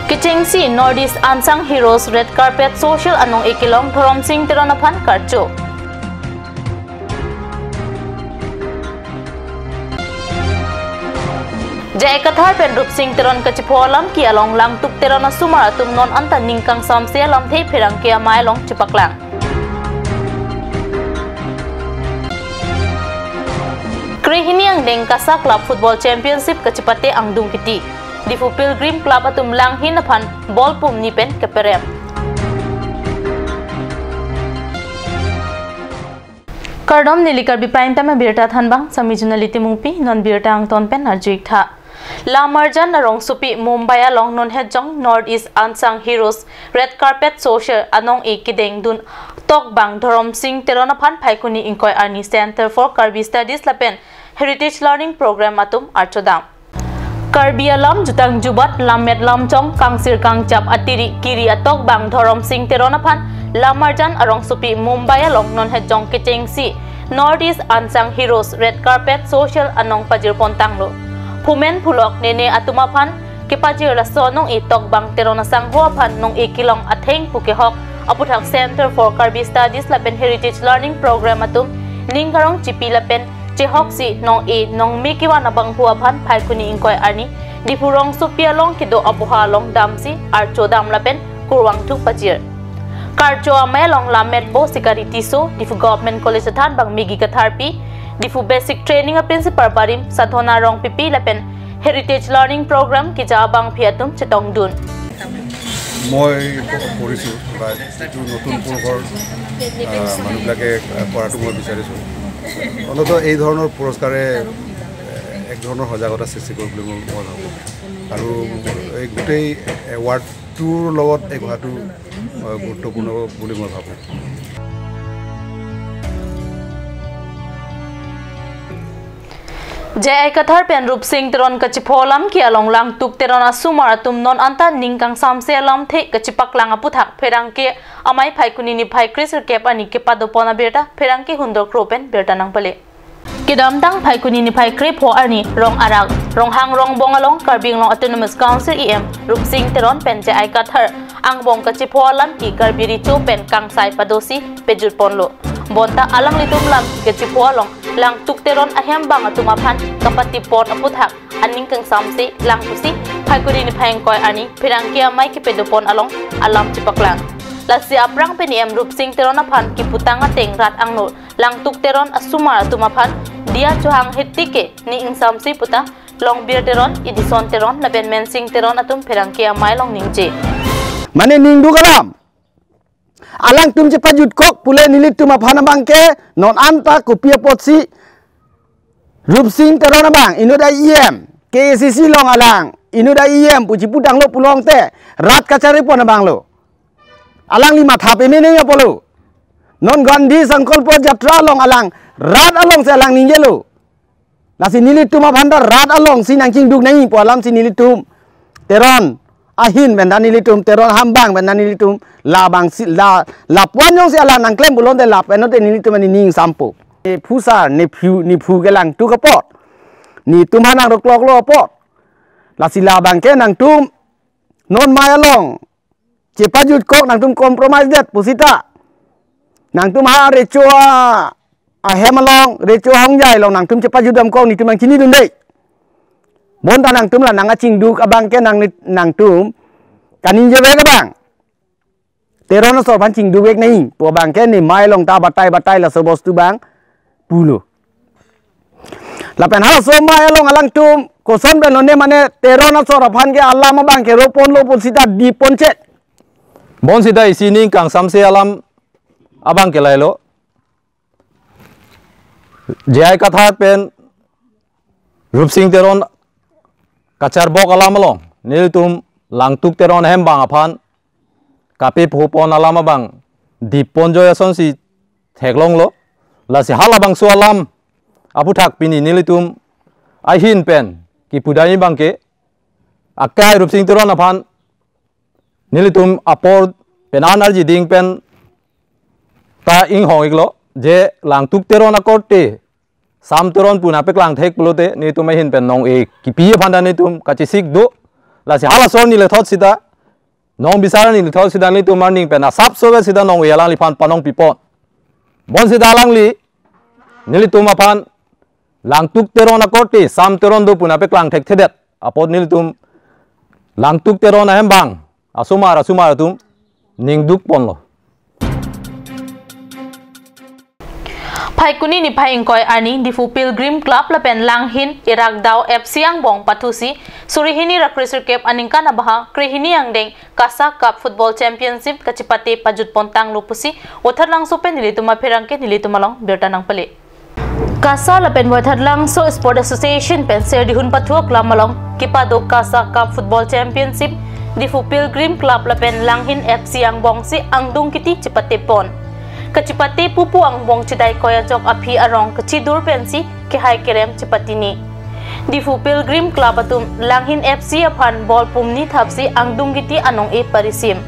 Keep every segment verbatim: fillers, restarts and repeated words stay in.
Kechengsi North East Unsung Heroes Red Carpet Social anong-e kelong Dhoromsing Teron aphan karcho. J I Kathar pen Rupsing Teron kachipho alam ke along Langtuk Teron asomar atum non anta ning kangsamse alamthe pherangke amei along chepaklang. Krehini angdeng KASA Club Football Championship kachepate angdung kiti. Diphu Pilgrim Club atum langhin aphan ball pumni pen keperem. Kardom, neli Karbi Prime Time abirta thanbang, sami Junali Timungpi, non birta angton pen arju-ik tha. Lamarjan arongsopi Mumbai along non hejong North East Unsung Heroes Red Carpet Social anong-e kedengdun tokbang Dhoromsing Teron aphan Phaikuni ingkoi arni Center for Karbi Studies lapen Heritage Learning Program atum archodam. Karbi alam jutang jubat, lammet lamchong, kangsir kangchap atiri kiri atokbang Dhoromsing Teron aphan Lamarjan arongsopi Mumbai along non hejong kechengsi North East Unsung Heroes Red Carpet Social anong pajirpon tanglo. Phumen phulok nene atum aphan kepajir laso anong-e tokbang Teron asangho aphan nong-e kelong atheng pu kehok aputhak Center for Karbi Studies lapen Heritage Learning Program atum ning karong chipi lapen chehoksi nong-e nongme kevan abangphu aphan Phaikuni ingkoi arni Diphu rongsopi along kedo apoha along damsi archodam lapen kurvangthu pajir. Karcho amei along lammetpo Sikari Tisso, Diphu Government College athanbang Megi Katharpi, Diphu Basic Training a Principal barim Sadhona Rongpipi lapen Heritage Learning Program keja abangpi atum chetongdun. মই উপভোগ কৰিছোঁ বা যিটো নতুন পুৰুষৰ আহ, মানুহবিলাকে আহ, কৰাটো মই বিচাৰিছোঁ। অন্ততঃ এই ধৰণৰ পুৰস্কাৰে আহ, এক ধৰণৰ সজাগতা সৃষ্টি কৰে বুলি মই মই ভাবোঁ। আৰু এই গোটেই এৱাৰ্ডটোৰ লগত এই কথাটো আহ, গুৰুত্বপূৰ্ণ বুলি মই ভাবোঁ। J I Kathar pen Rupsing Teron kachipho alam ke along Langtuk Teron asomar atum non anta ning kangsamse alamthe kachipaklang aputhak pherangke amei Phaikuni niphai kresirkep arni kepadopon abirta pherangke Hundor Kro pen birta nangpale. Kedamtang Phaikuni niphai krepho arni Rong Arak, Ronghang Rongbong along Karbi Anglong Autonomous Council E M Rupsing Teron pen J I Kathar angbong kachipho alam ke Karbi Recho pen kangsai padosi pejutponlo. Bonta alanglitum lam ke kachipho along Langtuk Teron ahembang atum aphan kapatipon aputhak aning kangsamse lang pusi Phaikuni niphai ingkoi arni pherangke amei kepadopon along alam chipaklang. Lasi aphrang pen E M Rupsing Teron aphan kiputang ateng rat angno Langtuk Teron asomar atum aphan diya chohang hetike ning ingsamse puta Longbir Teron, Edison Teron lapen Mensing Teron atum pherangke amei along ningje. Mane ningduk alam. Alangtum chepajutkok pule nelitum aphan abangke non anta kopi apotsi Rupsing Teron abang inut a E M, K A C C along alang inut a E M pu chiputanglo pulote rat kacharipon abanglo. Alangli matha peme nangji apotlo. Non Gandhi Sankalpa Jatra along alang rat alongsi alang ningjelo. Lasi nelitum aphan ta rat alongsi nangchingduk nangji pu alamsi nelitum Teron ahin pen ta nelitum Teron ahembang pen ta nelitum labangsi la lapuan jongsi alang nangklem pulote lapen note nelitum ani ning sampo. Ne phusar, ne phu, ne phu ke Langtuk apot. Netum ha nangrukloklo apot. Lasi labangke nangtum non amei along chepajutkok nangtum compromise det pusita. Nangtum ha Recho a ahem along, Recho ahongjai along nangtum chepajutdamkok netum nangchinidun dei. Bonta nangtum la nangkachingduk abangke nang nangtum kaningjevek abang. Teron asor aphan chingdukvek nangji pu abangke ne amei along ta batai batai laso bostu abang pulo. Lapen halaso amei along alangtum koson pen lone mane Teron asor aphan ke alam abangke roponlo pusita dipponche. Bonsita isi ning kangsamse alam abangke lahelo. J I Kathar pen Rupsing Teron kacharbok alam along nelitum Langtuk Teron ahembang aphan kapephopon alam abang dipponjoi asonsi theklonglo. Lasi halabangso alam aputhak pini nelitum ahin pen kipudai abangke akai Rupsing Teron aphan nelitum apor penan arjiding pen ta inghong-iklo je Langtuk Teron akorte Sam Teron pu nangpeklang thek pulote netum ahin pen nong-e kipi aphan ta netum kachesik do. Lasi halaso arni lethot sita Nongbisar arni lithot sita nelitum arni pen asapso ave sita nong-e alangliphan panong pipon. Bonsita alangli nelitum aphan Langtuk Teron akorte Sam Teron do pu nangpeklang thekthedet apot nelitum Langtuk Teron ahem bang asomar asomar atum ningduk ponlo. Phaikuni niphai ingkoi arni Diphu Pilgrim Club lapen Langhin Irakdao F C angbong pathusi suri hini ra kresirkep aningkan abaha krehini angdeng KASA Cup Football Championship kachipate pajut pontanglo pusi Voithalangso pen nelitum apherangke nelitum along birta nangpale. KASA lapen Voithalangso Sport Association pen serdihun pathu aklam along kepado KASA Cup Football Championship Diphu Pilgrim Club lapen Langhin F C angbongsi angdung kiti chipate pon. Kachipate pupu angbong chedai koi ajok aphi arong kachidur pensi kehai kerem chipatini. Diphu Pilgrim Club atum Langhin F C aphan ball pumni thapsi angdung kiti anong-e parisim.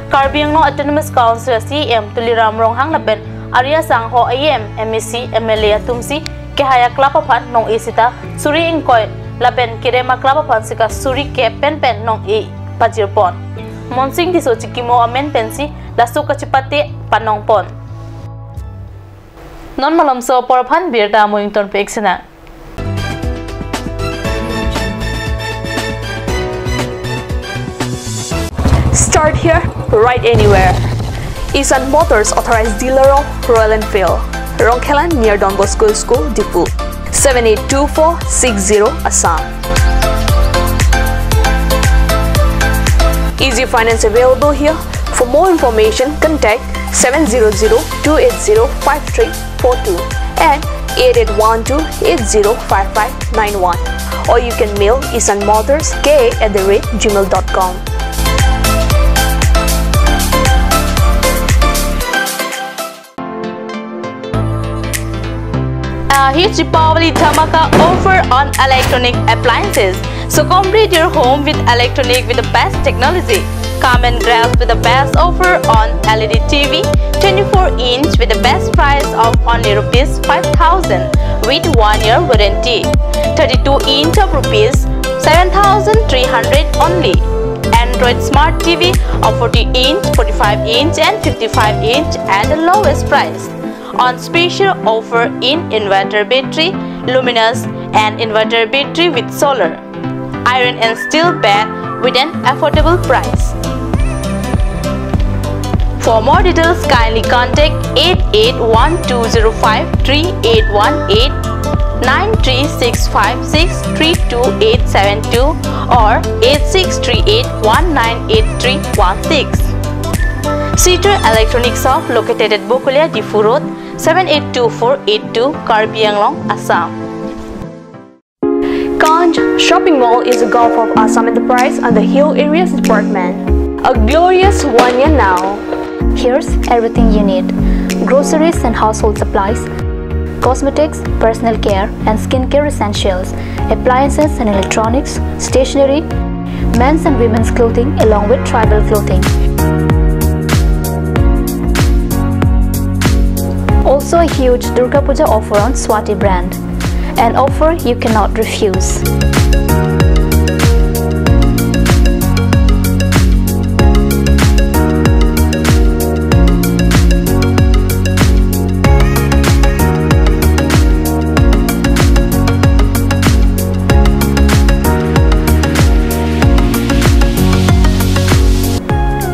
Karbi Anglong Autonomous Council C E M Tuliram Ronghang lapen Arya Sangho E M, M A C, M L A atumsi kehai a-club aphan nong-e sita suri ingkoi lapen kerem a-club aphan sika suri kep penpen nong-e pajirpon. Monsing Tisso chikimo amen pensi laso kachipate panongpon. Non malomso apor aphan birta amoi ingtonpik sina. Start here, ride anywhere. Isan Motors authorized dealer of Royal Enfield, Rongkhelan near Don Bosco School, Diphu. Seven eight two four six zero, Assam. Easy finance available here. For more information, contact seven zero zero two eight zero five three four two and eight eight one two eight zero five five nine one, or you can mail isan motors K A at the rate gmail dot com. A huge Deepavali dhamaka offer on electronic appliances. So complete your home with electronic with the best technology. Come and grab with the best offer on L E D T V, twenty-four inch with the best price of only rupees five thousand with one year warranty. Thirty-two inch of rupees seven thousand three hundred only. Android Smart T V of forty inch, forty-five inch and fifty-five inch at the lowest price. On special offer in inverter battery, luminous and inverter battery with solar, iron and steel bed with an affordable price. For more details, kindly contact eight eight one two zero five three eight one eight, nine three six five six three two eight seven two or eight six three eight one nine eight three one six. Sitor Electronic Shop located at Bokolia, Diphu Road, seven eight two four eight two, Karbi Anglong, Assam. Kanj Shopping Mall is a gulf of Assam Enterprise and the Hill Areas Department. A glorious one year now. Here's everything you need: groceries and household supplies, cosmetics, personal care and skincare essentials, appliances and electronics, stationery, men's and women's clothing along with tribal clothing. Also a huge Durga Puja offer on Swati brand. An offer you cannot refuse.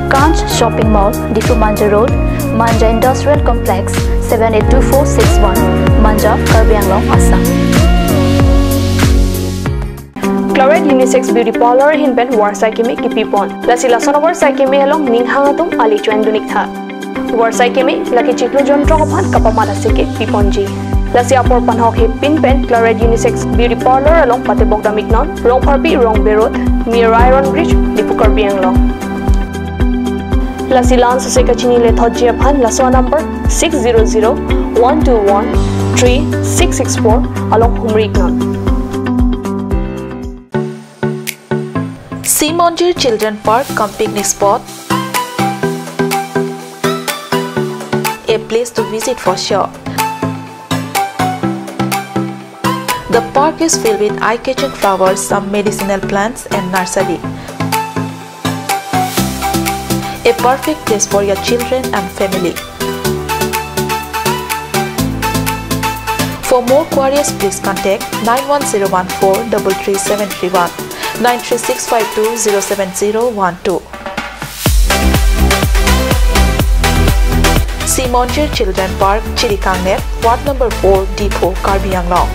Kanj Shopping Mall, Diphu Manja Road, Manja Industrial Complex, seven eight two four six one, Manja, Karbi Anglong, Assam. Claret Unisex Beauty Parlor ahin pen varsai keme kipipon. Lasi lason avarsai keme along ning hang atum ali choin dunik tha. Varsai keme lake chiklo jontro aphan kapamada seke piponji. Lasi apor panhok he pin pen Claret Unisex Beauty Parlor along patebok damiknon, Rongpharpi Rongbe Road, near Iron Bridge, Diphu, Karbi Anglong. Lasi lason sose kachini lethotji aphan laso number six zero zero one two one three six six four along humri iknon. Sea Mondir Children Park cum picnic spot, a place to visit for sure. The park is filled with eye-catching flowers, some medicinal plants and nursery. A perfect place for your children and family. For more queries, please contact nine one zero one four double three seven three one, nine three six five two zero seven zero one two. Simonjir Children Park, Chirikangnet, Ward number four, Diphu, Karbi Anglong.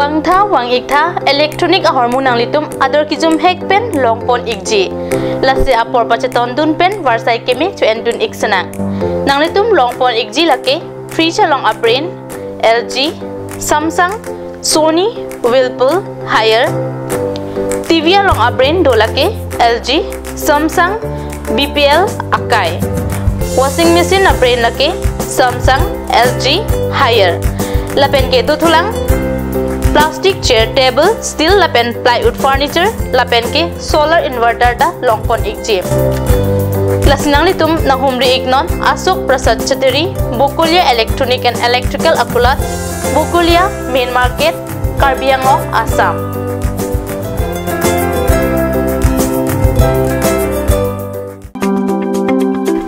Vangtha vang-iktha electronic ahormu nanglitum ador kejum hek pen longpon ikji. Lasi apor pachetondun pen varsai keme cho-endun ik senang. Nanglitum longpon ikji lake fridge along a-brand L G, Samsung, Sony, Whirlpool, Haier. T V along a-brand do lake L G, Samsung, B P L, Akai. Washing machine a-brand lake Samsung, L G, Haier. Lapen ke dothulang plastic chair, table, steel lapen plywood furniture, lapen ke solar inverter ta longpon ikji. Lasi nanglitum nanghumri iknon Ashok Prasad Chateri, Bokolia Electronic and Electrical Akulat, Bokolia, Main Market, Karbi Anglong, Assam.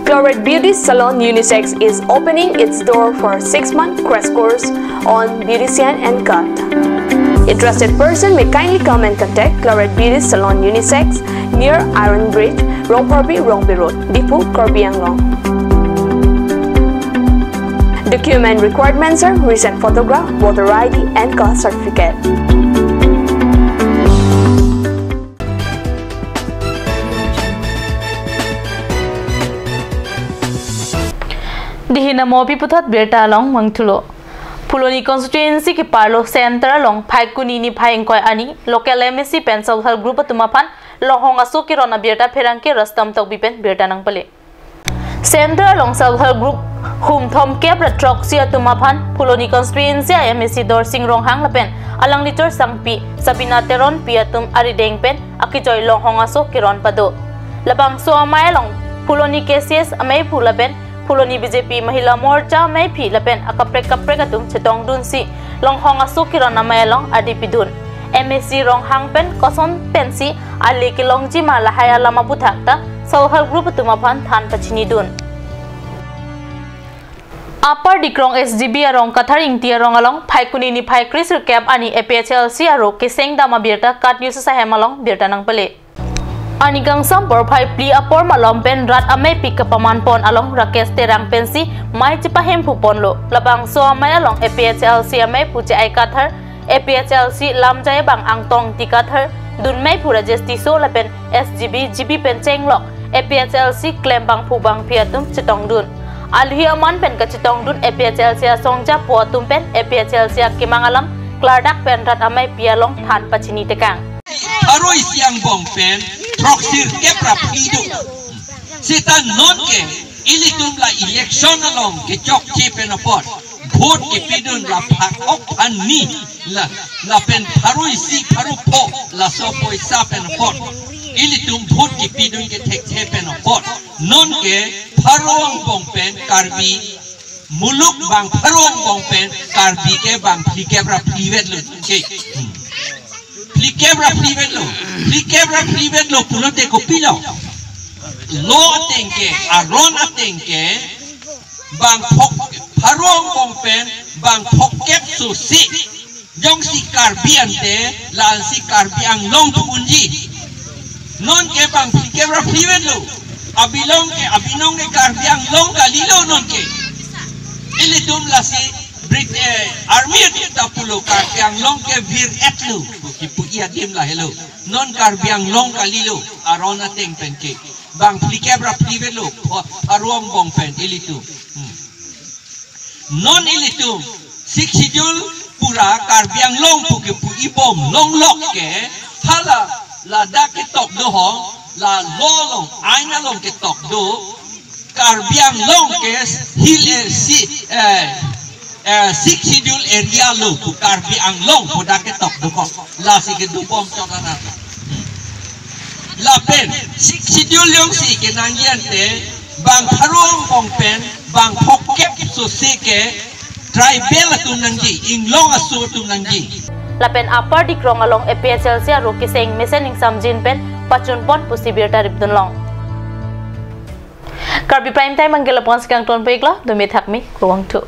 Claret Beauty Salon Unisex is opening its door for six-month crash course on beautician and cut. Interested person may kindly come and contact Claret Beauty Salon Unisex near Iron Bridge, Ropharbi, Rongpi Road, Diphu, Karbi Anglong. Document requirements are recent photograph, voter I D, and caste certificate. Dihina mopi puthot birta along mangthulo. Phuloni constituency keparlo Center along Phaikuni niphai ingkoi arni local M A C pen self help group atum aphan longhong aso keron abirta pherangke Rustom Tokbi pen birta nangpale. Center along self help group hum thomkep ra throksi atum aphan Phuloni constituency a M A C Dorsing Ronghang lapen alangli chorsangpi Sabina Teronpi atum arideng pen akejoi longhong aso keron pado. Labangso amei along Phuloni K C S ameiphu lapen Phuloni B J P Mahila Morcha ameiphi lapen akaprek kaprek atum chetongdunsi longhong aso keron amei along adi pidun. M A C Ronghang pen koson pensi ale kelongji ma lahai alam aputhak ta self help group atum aphan than pachinidun. Upper Dikrong S G B arong Kathar Ingti arong along Phaikuni niphai kresirkep arni A P H L C aro keseng dam abirta KAT News ahem along birta nangpale. Arni kangsam porphai phli apor malom pen rat ameipi kapamanpon along Rakesh Terang pensi mei chepahemphuponlo. Labangso amei along A P H L C ameiphu J I Kathar, A P H L C lamjai abang Angtong T Kathar, dunmeiphu Rajesh Tisso lapen S G B, G B pen chenglok A P H L C klem bangphu bangphi atum chetongdun. Alohi aman pen kachetongdun A P H L C asongjapo atum pen A P H L C akemang alam klardak pen rat ameipi along than pachini tekang. Pharo isi angbong pen throksirkep ra phli do. Seta nonke ilitum la election along kechokche pen apot vote kepidun la phak ok ani la, lapen pharo isi pharo pho laso poisa pen apot ilitum vote kepidun kethekche pen apot nonke pharo angbong pen Karbi muluk bang pharo angbong pen Karbi ke bang phlikep ra phlivetlo ke. Hmm. Phlikep ra phlivetlo. Phlikep ra phlivetlo pulote kopilo? Lo ateng ke, aron ateng ke, bang phok, pharo angbong pen bang phokep so si. Jongsi Karbi ante, la-ansi Karbi Anglong pu unji. Nonke bang phlikep ra phlivetlo. Abilong ke, abinong ke Karbi Anglong kalilo nonke. Ilitum lasi Brit-, eh, army atum ta pulo Karbi Anglong ke vir-etlo. Kipu-i adim lahelo. Non Karbi Anglong kalilo, aron ateng pen ke. Bang phlikep ra phlivetlo, pho-, pharo angbong pen ilitum. Hmm. Non ilitum, Sixth Schedule pura Karbi Anglong pu kepu-i bom longlok ke, hala ladak ketok do ho, la law along, ain along ketok do, Karbi Anglong ke hill, eh, si, eh, eh, Sixth Schedule area lo pu Karbi Anglong pu dak ketok dokok. Lasi kedo bom chot anak. Hmm. Lapen Sixth Schedule jongsi kenangji ante bang pharo angbong pen bang phongkep sose ke tribal atum nangji, inglong aso atum nangji. Lapen Upper Dikrong along A P H L C arlo keseng mesen ingsamjin pen pachunpon pusi birta ripdunlong. Karbi Prime Time anke lapu-an si kangtonpiklo, dome thakme, kurvangthu.